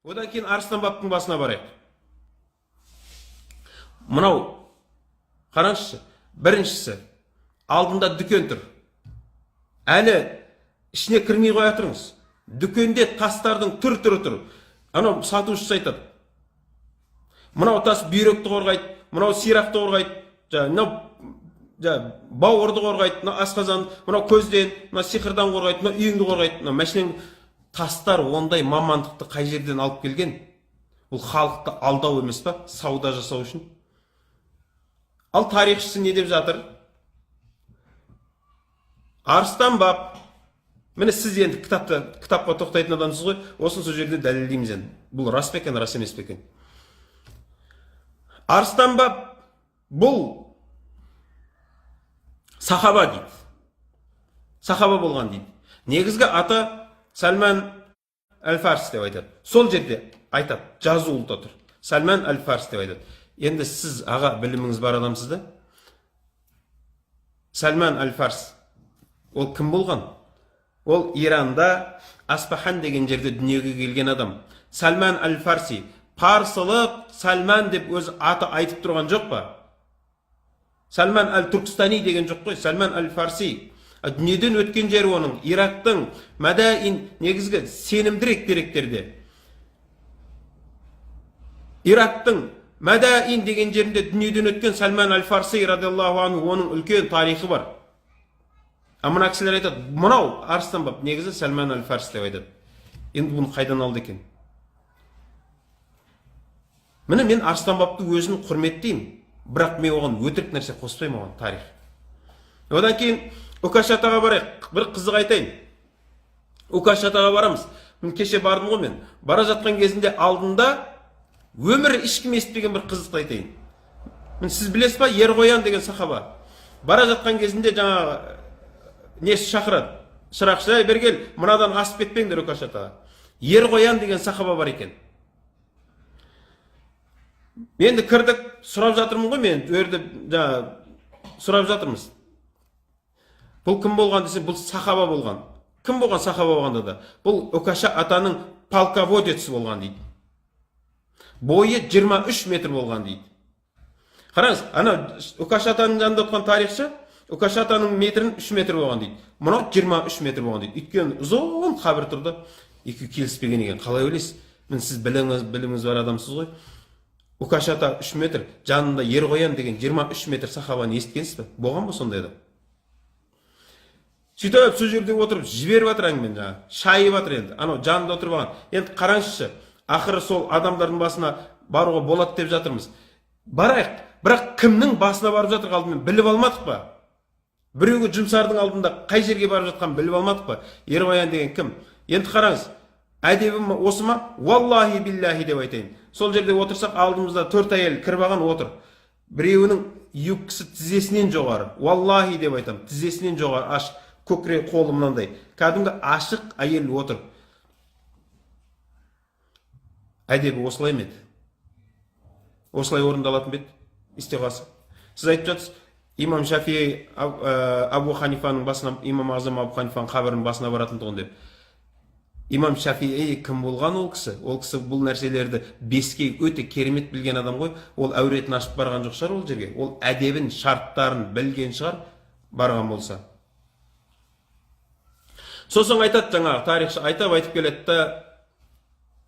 Одан кейін Арыстан бабтың басына барайық. Мынау, қараңызшы, біріншісі, алдында дүкен тұр. Әлі ішіне кірмей қоя тұрыңыз. Дүкенде тастардың түр түрі тұр. Анау сатушысы айтады: мынау тас бүйректі қорғайды, мынау сирақты қорғайды, жаңа мынау жаңа бауырды қорғайды, мынау асқазан, мынау көзден, мынау сиқырдан қорғайды, мынау үйіңді қорғайды, мынау машинаң. Тастар ондай мамандықты қай жерден алып келген? Бұл халықты алдау емес па, сауда жасау үшін? Ал тарихшысы не деп жатыр? Арыстан баб, міне, сіз енді кітапты, кітапқа тоқтайтын адамсыз ғой, осыны сол жерде дәлелдейміз енді, бұл рас па екен, рас емес пе екен. Арыстан баб бұл сахаба дейді, сахаба болған дейді. Негізгі аты Сальман әл Фарс деп айтады. Сол жерде айтады, жазулы да тұр, Сальман әл Фарс деп айтады. Енді сіз, аға, біліміңіз бар адамсыз да. Сальман әл Фарс ол кім болған? Ол Иранда, Аспахан деген жерде дүниеге келген адам. Сальман әл Фарси, парсылық Сальман деп өз аты айтып тұрған жоқ па? Сальман әл Түркістани деген жоқ қой, Сальман әл Фарси. Дүниеден өткен жері оның Ирактың Мәдаин, негізгі сенімдірек деректерде Ирактың Мәдаин деген жерінде дүниеден өткен Сальман әл Фарси радиаллаху анху. Оның үлкен тарихы бар. А мына кісілер айтады, мынау Арыстан баб негізі Сальман әл Фарси деп айтады. Енді бұны қайдан алды екен? Міне, мен Арыстан бабты өзін құрметтеймін, бірақ мен оған өтірік нәрсе қоспаймын, оған тарих. Одан кейін Үкаш атаға барайық. Бір қызық айтайын. Үкаш атаға барамыз. Мен кеше бардым ғой. Мен бара жатқан кезінде алдында өмірі ешкім естіпеген бір қызықты айтайын. Міне, сіз білесіз ба, Ерқоян деген сахаба бара жатқан кезінде жаңағы несі шақырады, шырақшы: «Ей, бері кел, мынадан асып кетпеңдер». Үкаш атаға Ерқоян деген сахаба бар екен. Енді кірдік, сұрап жатырмын ғой мен ол жерде, жаңағы сұрап жатырмыз, бұл кім болған десе, бұл сахаба болған. Кім болған? Сахаба болғанда да, бұл Үкаша атаның полководеці болған дейді. Бойы 23 метр болған дейді. Қараңыз, ана Үкаша атаның жанында отырған тарихшы Үкаша атаның метрін 3 метр болған дейді, мынау 23 метр болған дейді. Өйткені ұзын қабір тұрды, екеуі келіспеген екен. Қалай ойлайсыз? Міне, сіз біліміңіз бар адамсыз ғой. Үкаша ата 3 метр, жанында Ерқоян деген 23 метр сахабаны естігенсіз бе? Болған ба сондай адам? Сөйтіп сол жерде отырып жіберіп жатыр әңгімені, жаңағы шайып жатыр енді анау жанында отырып алған. Енді қараңызшы, ақыры сол адамдардың басына баруға болады деп жатырмыз. Барайық, бірақ кімнің басына барып жатыр, алдымен біліп алмадық па? Біреуге жұмсардың алдында қай жерге барып жатқанын біліп алмадық па? Ерқоян деген кім? Енді қараңыз, әдебі осы ма? Уаллахи биллахи деп айтайын, сол жерде отырсақ, алдымызда төрт әйел кіріп алған отыр. Біреуінің юбкасы тізесінен жоғары, уаллахи деп айтамын, тізесінен жоғары ашық, көкірек, қолы мынандай, кәдімгі ашық әйел отыр. Әдебі осылай ма еді? Осылай орындалатын ба еді истиғаса? Сіз айтып жатырсыз, имам Шафии Абу Ханифаның басына, имам Ағзам Абу Ханифаның қабірінің басына баратын тұғын деп. Имам Шафии кім болған ол кісі? Ол кісі бұл нәрселерді беске өте керемет білген адам ғой. Ол әуретін ашып барған жоқ шығар ол жерге. Ол әдебін, шарттарын білген шығар барған болса. Сосын айтады, жаңағы тарихшы айтып айтып келеді да,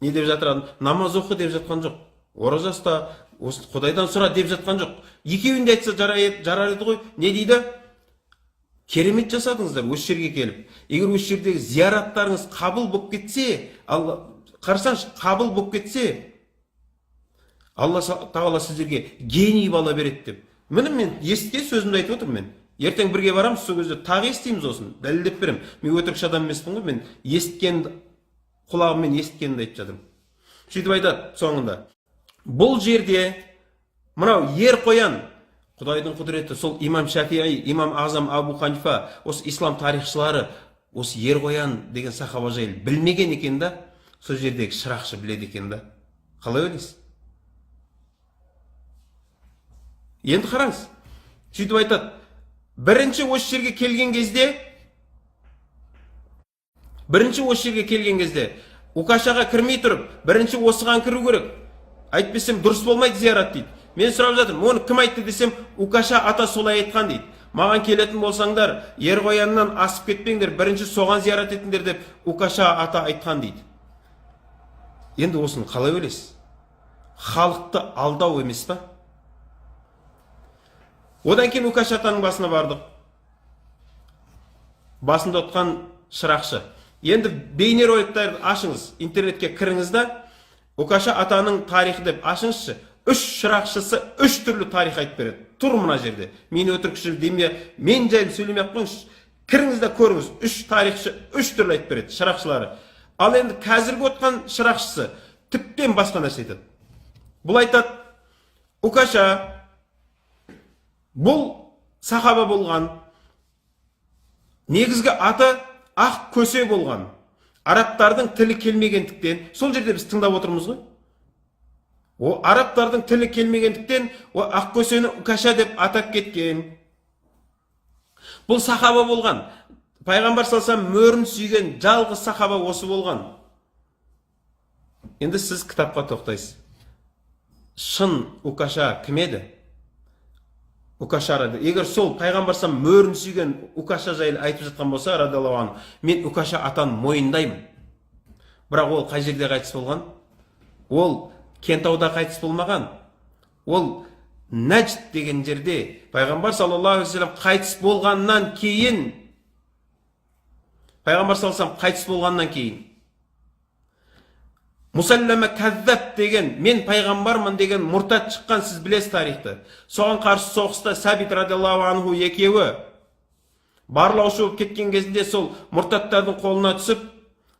не деп жатыр адам? Намаз оқы деп жатқан жоқ, ораза ұста, осы құдайдан сұра деп жатқан жоқ. Екеуін де айтса, жарар еді ғой. Не дейді? Керемет жасадыңыздар осы жерге келіп. Егер осы жердегі зияраттарыңыз қабыл болып кетсе, Алла, қарасаңшы, қабыл болып кетсе, Алла тағала сіздерге гений бала береді деп. Міне, мен естіген сөзімді айтып отырмын. Мен ертең бірге барамыз, сол кезде тағы естиміз, осыны дәлелдеп беремін. Мен өтірікші адам емеспін ғой, мен естіген, құлағыммен естігенімді айтып жатырмын. Сөйтіп айтады соңында, бұл жерде мынау Ер Қоян, құдайдың құдіреті, сол имам Шафии, имам Ағзам Абу Ханифа, осы ислам тарихшылары осы Ер Қоян деген сахаба жайлы білмеген екен да, сол жердегі шырақшы біледі екен да. Қалай ойлайсыз? Енді қараңыз, сөйтіп айтады, бірінші осы жерге келген кезде, бірінші осы жерге келген кезде Укашаға кірмей тұрып, бірінші осыған кіру керек, әйтпесем дұрыс болмайды зиярат дейді. Мен сұрап жатырмын, оны кім айтты десем, Укаша ата солай айтқан дейді. Маған келетін болсаңдар, Ерқояннан асып кетпеңдер, бірінші соған зиярат етіңдер деп Укаша ата айтқан дейді. Енді осыны қалай ойлайсыз? Халықты алдау емес па? Одан кейін Укаша атаның басына бардық. Басында отқан шырақшы. Енді бейнероликтерді ашыңыз, интернетке кіріңіз да, Укаша атаның тарихы деп ашыңызшы. Үш шырақшысы үш түрлі тарих айтып береді. Тұр мына жерде. Мен өтірікші деме, мен жайлы сөйлемей ақ қойыңызшы. Кіріңіз да көріңіз. Үш тарихшы үш түрлі айтып береді, шырақшылары. Ал енді қазіргі отқан шырақшысы тіптен басқа нәрсе айтады. Бұл айтады, Укаша бұл сахаба болған. Негізгі аты Ақ Көсе болған. Арабтардың тілі келмегендіктен, сол жерде біз тыңдап отырмыз ғой. О арабтардың тілі келмегендіктен, о Ақ Көсені Укаша деп атап кеткен. Бұл сахаба болған. Пайғамбар саллаллаху алейхи мөрін сүйген жалғыз сахаба осы болған. Енді сіз кітапқа тоқтайсыз. Шын Укаша кім еді? Укаша егер сол пайғамбар саллаллаху мөрін сүйген Укаша жайлы айтып жатқан болса, радиаллаху анху, мен Укаша атаны мойындаймын. Бірақ ол қай жерде қайтыс болған? Ол Кентауда қайтыс болмаған. Ол Нәжд деген жерде, пайғамбар саллаллаху алейхи вассалам қайтыс болғаннан кейін, пайғамбар саллаллаху алейхи қайтыс болғаннан кейін Мусаллама Кәззаб деген, мен пайғамбармын деген мұртат шыққан, сіз білесіз тарихты. Соған қарсы соғыста Сәбит радиаллаху анху екеуі барлаушы болып кеткен кезінде сол мұртаттардың қолына түсіп,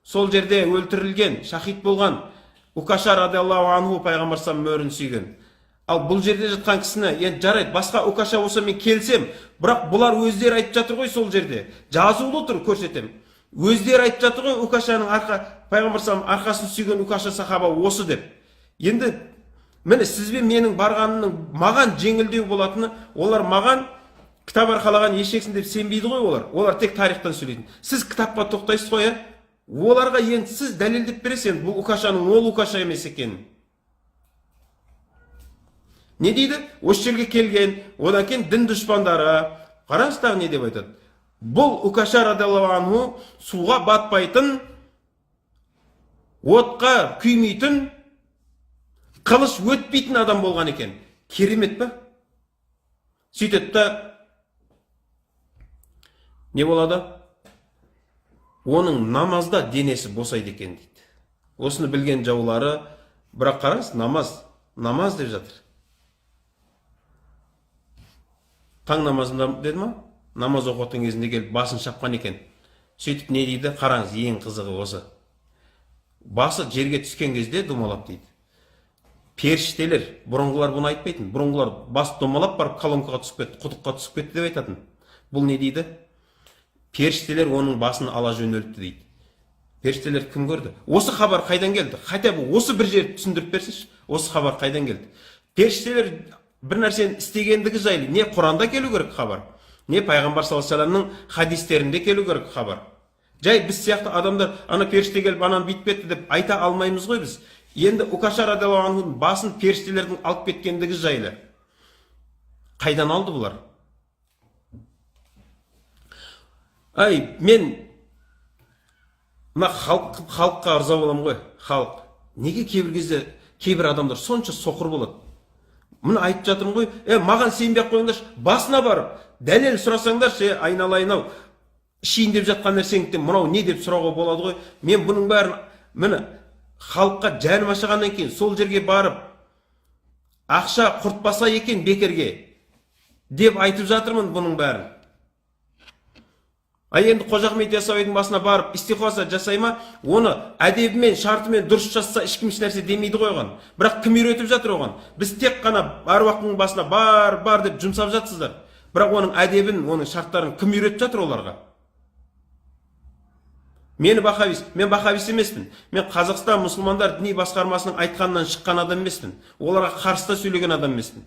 сол жерде өлтірілген, шахид болған Укаша радиаллаху анху, пайғамбар саллаллаху мөрін сүйген. Ал бұл жерде жатқан кісіні енді жарайды, басқа Укаша болса, мен келсем, бірақ бұлар өздері айтып жатыр ғой, сол жерде жазулы тұр, көрсетемін. Өздері айтып жатыр ғой, Укашаның арқа, пайғамбар саллаллаху арқасын сүйген Укаша сахаба осы деп. Енді міне, сіз бен менің барғанымның маған жеңілдеу болатыны, олар маған кітап арқалаған ешексің деп сенбейді ғой олар. Олар тек тарихтан сөйлейтін. Сіз кітапқа тоқтайсыз ғой, иә? Оларға енді сіз дәлелдеп бересіз енді бұл Укашаның ол Укаша емес екенін. Не дейді? Осы жерге келген, одан кейін дін дұшпандары, қараңыз, тағы не деп айтады? Бұл Укаша радиаллаху анху суға батпайтын, отқа күймейтін, қылыш өтпейтін адам болған екен. Керемет па? Сөйтеді да, не болады? Оның намазда денесі босайды екен дейді. Осыны білген жаулары, бірақ қараңыз, намаз, намаз деп жатыр. Таң намазында деді ма? Намаз оқып кезінде келіп басын шапқан екен. Сөйтіп не дейді? Қараңыз, ең қызығы осы. Басы жерге түскен кезде домалап дейді. Періштелер, бұрынғылар бұны айтпайтын. Бұрынғылар бас домалап барып колонкаға түсіп кетті, құдыққа түсіп кетті деп айтатын. Бұл не дейді? Періштелер оның басын ала жөнелтті дейді. Періштелер кім көрді? Осы хабар қайдан келді? Хотя бы осы бір жерді түсіндіріп берсінші. Осы хабар қайдан келді? Періштелер бір нәрсені істегендігі жайлы не Құранда келу керек хабар, не пайғамбар саллаллаху алейхи вассаламның хадистерінде келу керек хабар. Жай біз сияқты адамдар ана періште келіп ананы бүйтіп кетті деп айта алмаймыз ғой біз. Енді Укаша радиаллаху анхудың басын періштелердің алып кеткендігі жайлы қайдан алды бұлар? Ай, мен мына халыққа ырза боламын ғой, халық. Неге кейбір кезде кейбір адамдар сонша соқыр болады? Міне, айтып жатырмын ғой, маған сенбей ақ қойыңдаршы, басына барып дәлел сұрасаңдаршы, айналайын ау, ішейін деп жатқан нәрсеңді мынау не деп сұрауға болады ғой. Мен бұның бәрін міне халыққа жаным ашығаннан кейін сол жерге барып ақша құртпаса екен бекерге деп айтып жатырмын бұның бәрін. А енді Қожа Ахмет Яссауидің басына барып истиғаса жасай ма, оны әдебімен, шартымен дұрыс жасаса, ешкім ешнәрсе демейді ғой оған. Бірақ кім үйретіп жатыр оған? Біз тек қана әруақтың басына бар, бар деп жұмсап жатсыздар. Бірақ оның әдебін, оның шарттарын кім үйретіп жатыр оларға? Мені ваххабист, мен ваххабист емеспін. Мен Қазақстан мұсылмандар діни басқармасының айтқанынан шыққан адам емеспін. Оларға қарсы да сөйлеген адам емеспін.